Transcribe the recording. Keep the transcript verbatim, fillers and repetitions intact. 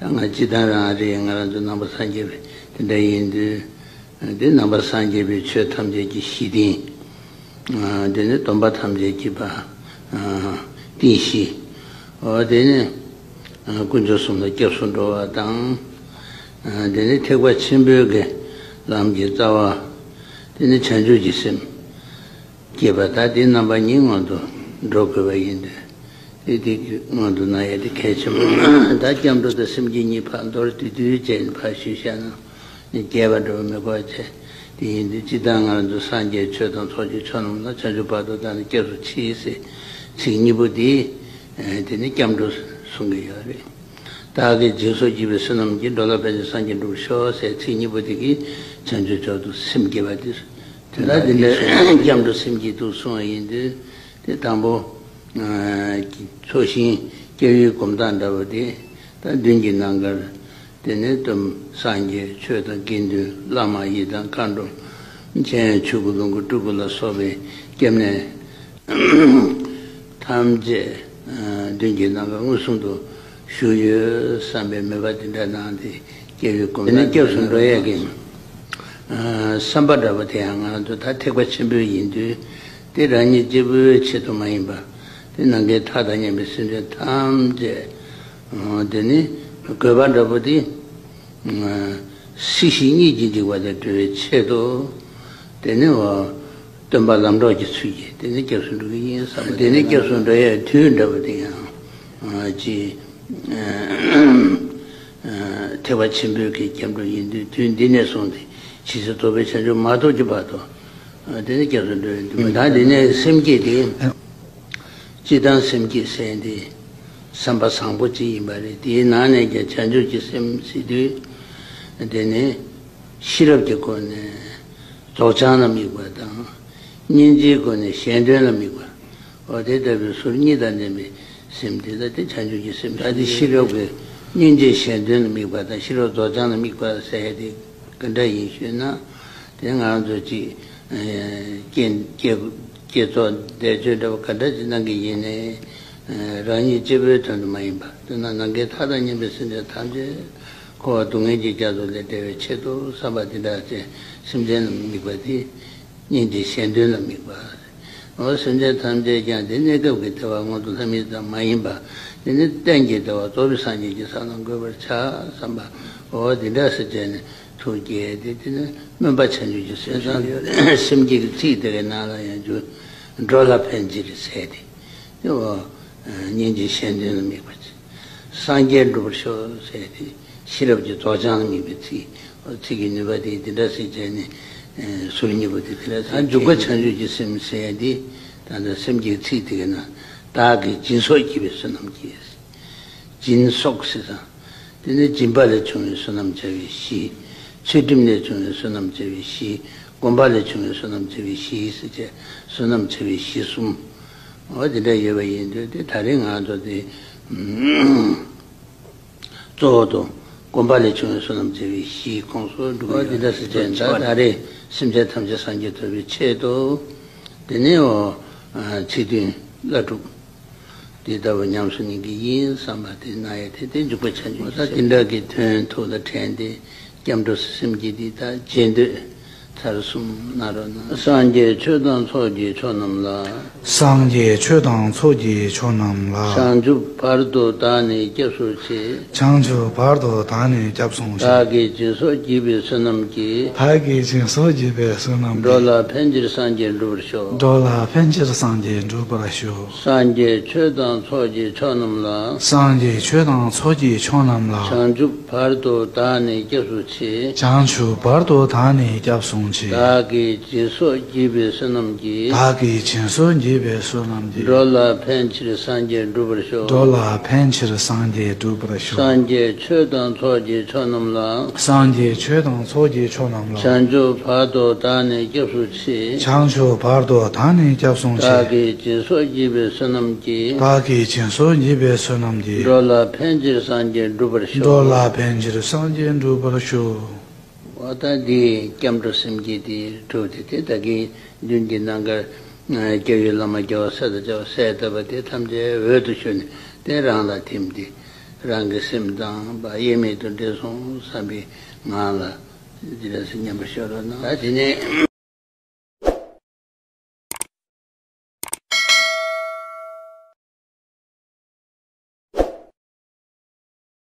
ང་སྤྱིར་བཏང་རང་རེད། ང་རང་ཚོ་ནང་པ་སངས་རྒྱས་པའི་དེ་འདྲ་ཡིན་དུས། དེ་ནང་པ་སངས་རྒྱས་པའི་ཆོས་ཐམས་ཅད་ཀྱི་གཞི་རྟེན། དེ་ནི་སྡོམ་པ་ཐམས་ཅད་ཀྱི་པ་རྟེན་གཞི། འོ་དེ་ནི་དཀོན་མཆོག་གསུམ་ལ་སྐྱབས་སུ་འགྲོ་བ་དང་། དེ་ནི་ཐེག་པ་ཆེན་པོའི་གི་ལམ་གྱི་རྩ་བ། དེ་ནི་བྱང་ཆུབ་ཀྱི་སེམས་སྐྱེས་པ། ད་དེ་རྣམ་པ་གཉིས་སྔོན་དུ་འགྲོ་དགོས་པ་ཡིན་དུས། དེ་དེ་སྔོན་དུ་གནང་ཡ་དེ་གལ་ཆེན་པོ། ད་སྐྱབས་འགྲོ་དང་སེམས་བསྐྱེད་གཉིས་ཕར་མདོར་བསྡུས་བསྡུས་བྱས་ནས་ཕར་ཞུས་བཞག་ན། རྒྱས་པ་འགྲོ་བ་མི་དགོས་བྱས། དེ་ཡིན་དུས་སྤྱིར་བཏང་ང་རང་ཚོ་སངས་རྒྱས་ཆོས་དང་ཚོགས་ཀྱི་མཆོག་རྣམས་ལ། བྱང་ཆུབ་བར་དུ་བདག་ནི་སྐྱབས་སུ་མཆི་ཟེར་ཚིག་གཉིས་པོ་དེ། དེ་ནི་སྐྱབས་འགྲོ་གསུང་གི་ཡོད་རེད། བདག་གིས་སྦྱིན་སོགས་བགྱིས་པའི་བསོད་ནམས་ཀྱིས། འགྲོ་ལ་ཕན་ཕྱིར་སངས་རྒྱས་འགྲུབ་པར་ཤོག་ཟེར་ཚིག་གཉིས་པོ་དེ་གིས་བྱང་ཆུབ་མཆོག་ཏུ་སེམས་བསྐྱེད་པ་དེ། དོན་དག་དེ་འདྲ་སྐྱབས་འགྲོ་སེམས་བསྐྱེད་དུ་གསུངས་པ་ཡིན་དུས། དེ་དང་པོ། ཚོགས་ཞིང་སྐྱབས་ཡུལ་སྒོམ་སྟངས་འདྲ་བོ་དེ། ད་མདུན་གྱི་ནམ་མཁར། དེ་ནས་སྟོན་སངས་རྒྱས་ཆོས་དང་དགེ་འདུན་བླ་མ་ཡི་དམ་མཁའ་འགྲོ། མཚན་ཆོས་སྐུ་ལོངས་སྐུ་སྤྲུལ་སྐུ་ལ་སོགས་པའི་སྐྱབས་གནས་ཐམས་ཅད་མདུན་གྱི་ནམ་མཁར་མངོན་སུམ་དུ་བཞུགས་ཡོད་བསམ་པའི་མོས་པ་དེ་འདྲ་གནང་སྟེ་སྐྱབས་ཡུལ་སྒོམ། དེ་ནས་སྐྱབས་སུ་འགྲོ་ཡས་ཀྱི་བསམ་པ་འདྲ་བོ་དེ་ཡང་ང་ཚོ་ད་ཐེག་པ་ཆེན་པོའི་ཡིན་དུས། དེ་རང་ཉིད་གཅིག་པུའི་ཆེད་དུ་མ་ཡིན་པ། དེ་ནམ་མཁའི་མཐའ་དང་མཉམ་པའི་སེམས་ཅན་ཐམས་ཅད། དེ་ནི་དགོས་པ་འདྲ་བོ་དེ། སྲིད་ཞི་གཉིས་ཀྱི་འཇིགས་པ་ལས་སྒྲོལ་བའི་ཆེད་དུ། དེ་ནི་འོ། སྟོན་པ་ལམ་གྲོགས་ཀྱི་ཚུལ་གྱིས་དེ་ནི་སྐྱབས་སུ་འགྲོ་གི་ཡིན་བསམ་པ། དེ་ནི་སྐྱབས་སུ་འགྲོ་ཡའི་དུས་འདྲ་བོ་དེ་ཡང་ཅི། ཐེག་པ་ཆེན་པོའི་གི་སྐྱབས་འགྲོ་ཡིན་དུས། དུས་འདི་ནས་བཟུང་སྟེ་ཇི་སྲིད་རྟོགས་པའི་བྱང་ཆུབ་མ་ཐོབ་ཀྱི་བར་དུ། དེ་ནི་སྐྱབས་སུ་འགྲོ་ཡིན་དུས། ད་དེ་ནས་སེམས་བསྐྱེད་དེ། སྤྱིར་བཏང་སེམས་བསྐྱེད་ཟེར་དེ་བསམ་པ་བཟང་པོ་ཅིག་ཡིན་པ་རེད། དེའི་ནང་ནས་ཀྱང་བྱང་ཆུབ་ཀྱི་སེམས་ཟེར་དུས། དེ་ནི་ཤེས་རབ་ཀྱི་སྒོ་ནས་རྫོགས་བྱང་ལ་དམིགས་པ་དང་། སྙིང་རྗེའི་སྒོ་ནས་གཞན་དོན་ལ་དམིགས་པ། འོ་དེ་ལྟ་བུའི་ཟུར་གཉིས་དང་ལྡན་པའི་སེམས་དེ་ལ་དེ་བྱང་ཆུབ་ཀྱི་སེམས། ད་དེ་ཤེས་རབ་ཀྱི་སྙིང་རྗེ་གཞན་དོན་ལ་དམིགས་པ་དང་། ཤེས་རབ་རྫོགས་བྱང་ལ་དམིགས་པ་ཟེར་དེ་ག་འདྲ་ཡིན་ཞུས་ན། དེ་ང་རང་ཚོ་ཅིག་བསྐྱེད་བསྐྱེད་བསྐྱེད་རྫོགས་བཟླས་བརྗོད་འདྲ་བ་ག་འདྲ་ཅིག་གནང་གི་ཡིན་ནའི། རང་ཉིད་གཅིག་པུའི་དོན་དུ་མ་ཡིན་པ། དཔེར་ན་ནམ་མཁའི་མཐའ་དང་མཉམ་པའི་སེམས་ཅན་ཐམས་ཅད་འཁོར་བ་སྡུག་བསྔལ་གྱི་རྒྱ་མཚོ་ལས་བསྒྲལ་བའི་ཆེད་དུ་བསམ་པ་འདི་འདྲ་ཅན་སེམས་ཅན་ལ་དམིགས་པ་དེ། སྙིང་རྗེ་གཞན་དོན་ལ་དམིགས་པ། འོ་སེམས་ཅན་ཐམས་ཅད་ཀྱང་དེ་གནས་སྐབས་ཀྱི་བདེ་བ་མངོན་མཐོ་ལྷ་མིའི་ཙམ་མ་ཡིན་པ། དེ་ནི་གཏན་གྱི་བདེ་བ་རྫོགས་པའི་སངས་རྒྱས་ཀྱི་ས་ལ་འགོད་པར་བྱ་བསམ་པ། འོ་འདི་འདྲ་ཟེར་བྱས་ནས་ཐུགས་བསྐྱེད་དེ། དེ་ནི་སྨོན་པ་བྱང་ཆུབ་ཀྱི་སེམས་སངས་རྒྱས་སེམས་བསྐྱེད་ཀྱི་ཚིག་དེ་གའི་ནང་ལ་ཡང་འཇུག་འགྲོ་ལ་ཕན་ཕྱིར་ཟེར་ཏེ། དེ་འོ་སྙིང་རྗེ་གཞན་དོན་ལ་དམིགས་པ་ཅིག་སངས་རྒྱས་འགྲུབ་པར་ཤོག་ཟེར་ཏེ། ཤེས་རབ་ཀྱི་རྫོགས་བྱང་ལ་དམིགས་པའི་ཚིག་ཚིག་གི་ནུས་པ་དེ་འདི་འདྲ་ཟེར་བྱས་ནས། ཟུར་གཉིས་པོ་དེ་དེ་འདྲ་ཟེར། འཇུག་པ་བྱང་ཆུབ་ཀྱི་སེམས་ཟེར་ཡ་འདི། ད་ལྟ་སེམས་བསྐྱེད་ཚིག་དེ་གའི་ནང་། བདག་གིས་སྦྱིན་སོགས་བགྱིས་པའི་བསོད་ནམས་ཀྱིས། སྦྱིན་སོགས་ཟེར་ཙང་། དེ་ནི་སྦྱིན་པ་ལས་བྱུང་བའི་བསོད་ནམས་བྱ་བའི་གཞི། ཚུལ་ཁྲིམས་ལས་བྱུང་བའི་བསོད་ནམས་བྱ་བའི་གཞི། སྒོམ་པ་ལས་བྱུང་བའི་བསོད་ནམས་བྱ་བའི་གཞི་ཟེར་བྱས། བསོད་ནམས་བྱ་བའི་གཞི་གསུམ། འོ་དེ་འདྲ་ཡོད་པ་ཡིན་དུས། དེ་ད་རེས་ང་ཚོ་དེ་གཙོ་བོ་དུ་སྒོམ་པ་ལས་བྱུང་བའི་བསོད་ནམས་བྱ་བའི་གཞིའི་ཁོངས་སུ་འགྲོ་གི་ཡོད། འོ་དེ་འདྲ་ཟེར་བྱས། ད་ད་རེས་སེམས་ཅན་ཐམས་ཅད་སངས་རྒྱས་ཐོབ་པའི་ཆེད་དུ། དེ་ནས་འོ་ཚིག་བདུན་བླ་སྒྲུབ་འདི་ལྟ་བུ་ཉམས་སུ་ལེན་གྱི་ཡིན་བསམ་པ་དེ་གནང་ཡས་དེ། དེ་འཇུག་པ་བྱང་ཆུབ། ད་དེ་འདྲ་གི་དོན་ཐུགས་ལ་དྲན་ཏེ། སྐྱབས་འགྲོ་སེམས་བསྐྱེད་འདི་དག་རྗེས་ཟློས་ཚར་གསུམ་གནང་རོགས་གནང་། སངས་རྒྱས་ཆོས་དང་ཚོགས་ཀྱི་མཆོག་རྣམས་ལ། སངས་རྒྱས་ཆོས་དང་ཚོགས་ཀྱི་མཆོག་རྣམས་ལ། བྱང་ཆུབ་བར་དུ་བདག་ནི་སྐྱབས་སུ་མཆི། བྱང་ཆུབ་བར་དུ་བདག་ནི་སྐྱབས་སུ་མཆི། བདག་གིས་སྦྱིན་སོགས་བགྱིས་པའི་བསོད་ནམས་ཀྱིས། བདག་གིས་སྦྱིན་སོགས་བགྱིས་པའི་བསོད་ནམས་ཀྱིས། འགྲོ་ལ་ཕན་ཕྱིར་སངས་རྒྱས་འགྲུབ་པར་ཤོག། འགྲོ་ལ་ཕན་ཕྱིར་སངས་རྒྱས་འགྲུབ་པར་ཤོག། སངས་རྒྱས་ཆོས་དང་ཚོགས་ཀྱི་མཆོག་རྣམས་ལ། སངས་རྒྱས་ཆོས་དང་ཚོགས་ཀྱི་མཆོག་རྣམས་ལ། བྱང་ཆུབ་བར་དུ་བདག་ནི་སྐྱབས་སུ་མཆི། བྱང་ཆུབ་བར་དུ་བདག་ནི་སྐྱབས་སུ་མཆི། བདག་གིས་སྦྱིན་སོགས་བགྱིས་པའི་བསོད་ནམས་ཀྱིས། བདག་གིས་སྦྱིན་སོགས་བགྱིས་པའི་བསོད་ནམས་ཀྱིས། འགྲོ་ལ་ཕན་ཕྱིར་སངས་རྒྱས་འགྲུབ་པར་ཤོག། འགྲོ་ལ་ཕན་ཕྱིར་སངས་རྒྱས་འགྲུབ་པར་ཤོག། སངས་རྒྱས་ཆོས་དང་ཚོགས་ཀྱི་མཆོག་རྣམས་ལ། སངས་རྒྱས་ཆོས་དང་ཚོགས་ཀྱི་མཆོག་རྣམས་ལ། བྱང་ཆུབ་བར་དུ་བདག་ནི་སྐྱབས་སུ་མཆི། བྱང་ཆུབ་བར་དུ་བདག་ནི་སྐྱབས་སུ་མཆི། བདག་གིས་སྦྱིན་སོགས་བགྱིས་པའི་བསོད་ནམས་ཀྱིས། བདག་གིས་སྦྱིན་སོགས་བགྱིས་པའི་བསོད་ནམས་ཀྱིས། འགྲོ་ལ་ཕན་ཕྱིར་སངས་རྒྱས་འགྲུབ་པར་ཤོག། འགྲོ་ལ་ཕན་ཕྱིར་སངས་རྒྱས་འགྲུབ་པར་ཤོག། འོ་ད་འདི་སྐྱབས་འགྲོ་སེམས་བསྐྱེད་དེ་གྲུབ་སྟེ། དེ་ད་གིན་མདུན་གྱི་ནམ་མཁར་སྐྱབས་ཡུལ་བླ་མ་རྒྱལ་བ་སྲས་དང་བཅས་པ་གསལ་བཏབ་པ་དེ་ཐམས་ཅད་འོད་དུ་ཞུ་ནས། དེ་རང་ལ་ཐིམ་སྟེ། རང་གི་སེམས་དང་པ་དབྱེར་མེད་དུ་འདྲེས་སོང་བསམ་པའི་ངང་ལ་འདི་འདྲ་སེ་མཉམ་པར་ཤར་རོ་གནང་། ད་དེ་ནས།